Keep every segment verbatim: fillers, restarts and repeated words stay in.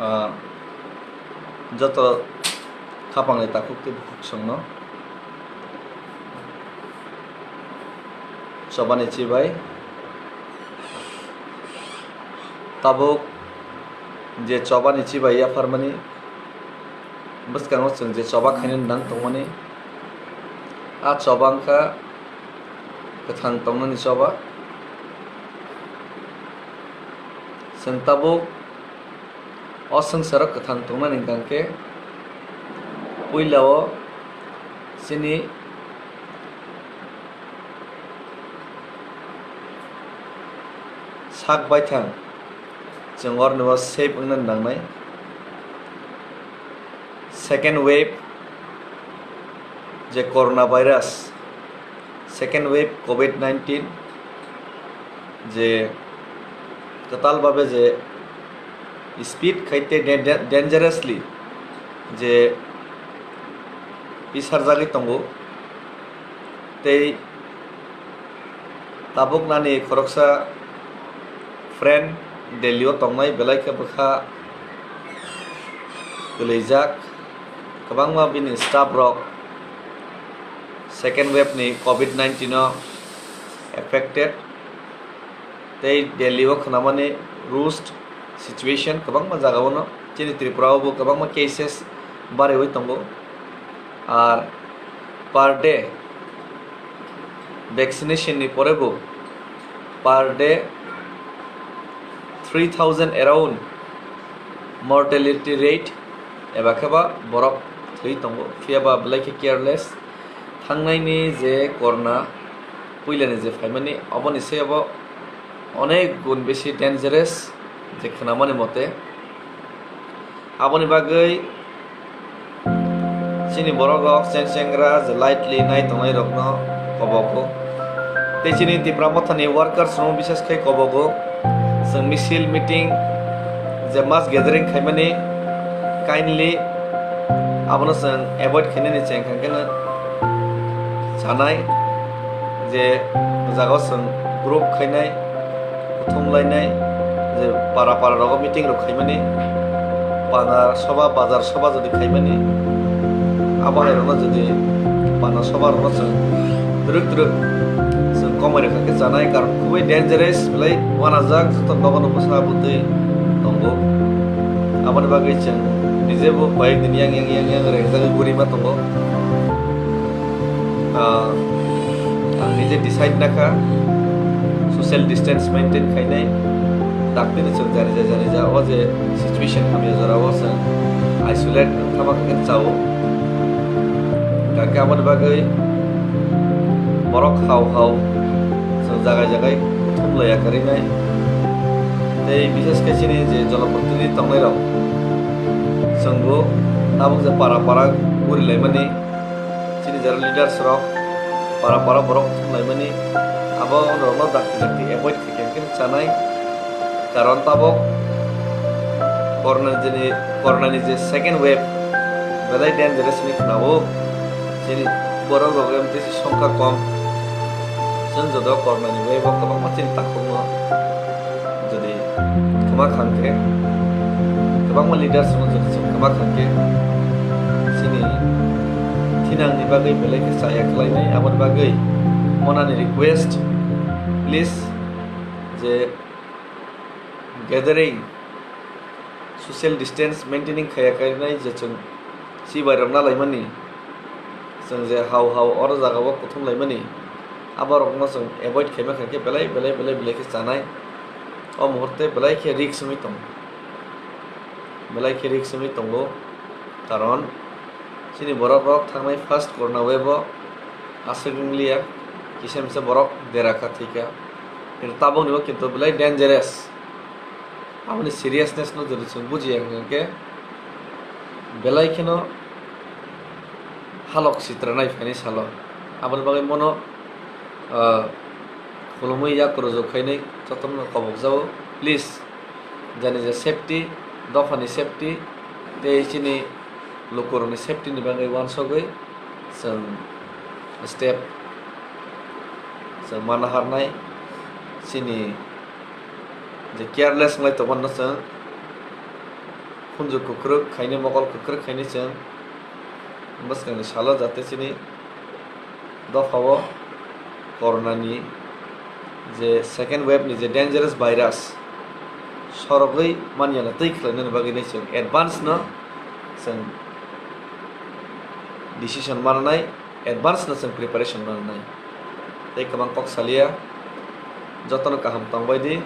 Ah, joto khapangni takhuk tei bukhuk songno chobani chibai. Tabuk je chobani chibai yapharmani bwskango chwng je choba khainani nang tongmani, a choba wngkha kwthang tongnani choba. Chwng tabuk o swngcharo kwthang tongnani hwnkhe puilao chini sak baithang chwng oroni o safe wngna nangnai. Second wave je corona virus, second wave covid nineteen je kwtal babe je speed khai tei dan-, dangerously je pisarjagwi tongo tei tabuk nani khoroksa friend Delhi o tongnai belai khe bwkha kwlwijak, kwbangma bini staff rok second wave ni covid nineteen o affected. Tei Delhi o khwnamani worst situation kwbangma jaga o no, chini Tripura o bo kwbangma cases bariwi tongo. Ar per day vaccination ni pore bo per day three thousand around mortality rate eba khe ba borok thwi tongo, phiya ba belai khe careless. Thangnaini je corona puilani je phaimani, oboni se obo onek gun besi dangerous je khwnamani mote. Aboni bagwi chini borok rok cheng chengra je lightly nai tongnai rokno kobogo. Tei chini Tipra Mothani workers rok bises khe kobogo. Chwng misil meeting je mass gathering khaimani kindly abono chwng avoid khainani cheng kha kheno chanai je jagao chwng group khainai. Kuthum lainai je para para rogo meeting rok khaimani, pana soba, bazar soba jodi khaimani, abo hai rokno jodi pana soba rokno chwng twrwk twrwk chwng komoi rwkha khe chanai, karon khubui dangerous belai uanajak joto nogo no bwsa bwtwi tongo. Aboni bagwi chwng nijebo koyek din yang yang yang yang rengjagwi gurima tongo. Ah, ang nije decide nakha social distance maintain khainai. Daktino chwng jani ja jani ja o je situation hamya jora o chwng isolate wngthama khe chao. Hwnkhe aboni bagwi borok hao hao chwng jagai jagai thumlaiya kwrwinai. Tei bises khe chini je jonoprotinidhi tongnai rok chwngbo tabuk je para para gurilaimani. Chini jara leaders rok para para borok thumlaimani, abo rokno dakti dakti avoid khaikhe khe chanai. Karon tabok corona ni, corona ni je second wave belai dangerous hinwi khnao. Chini borok rok M T C songkha kom. Chwng joto corona ni wave o kwbangma chini takhukno jodi kwma khang khe, kwbangma leaders rokno jodi chwng kwma khang khe, chini thinangni bagwi belai khe chaya khlainai. Aboni bagwi monani request, please, je gathering, social distance maintaining khaya khainai je chwng chibai rok nalaimani, chwng je hao hao oro jaga o kuthum laimani, abo rokno chwng avoid khaima khaikhe belai belai belai belai khe chanai. O muhurte belai khe risk wngwi tongo, belai khe risk wngwi tongo, karon chini borok rok thangnai first corona wave o aswk wngliya, kisa misa borok dera kha thwi kha, kintu tabukni bo kintu belai dangerous. Aboni seriousness no jodi chwng bujiya hwnkhe belai kheno halok sitra nai phaini salo. Aboni bagwi mono, ah, khulumwi yak rwjak khainwi jotono kobokjago. Please, jani je safety, dophani safety tei chini lukurokni safety ni bagwi uansugwi chwng step chwng ma naharnai. Chini je careless wnglai tongmano chwng Khunju kwkrwk khainwi, mokol kwkrwk khainwi chwng bwskangni salo jate chini dophao corona ni je second wave ni je dangerous virus sorogwi manyana twi khlainani bagwi nai chwng advance no chwng decision mananai, advance no chwng preparation mananai. Tei kwbang kok salia, jotono kaham tongbai di,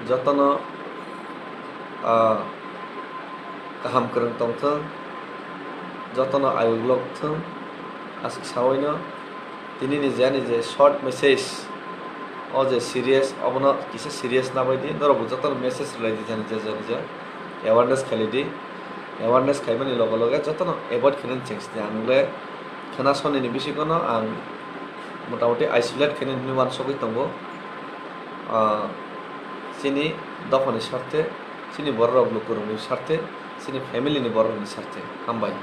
jotono, ah, kaham kwrwng tongthwng, jotono ayuk lok thwng, aswk sawi no. Tini ni je ani je short message, o je serious, obono kisa serious nabai di, norok bo jotono message rwlai di jani je jani je awareness khailai di, awareness khaimani loge loge jotono avoid khainani chengsi di. Ang le khwna soni ni bisingo no ang motamoti isolate khainani hinwi uansugwi tongo, ah, chini dophani sarthe, chini borok rok lukurokni sarthe, chini family ni borok rokni sarthe. Hambai.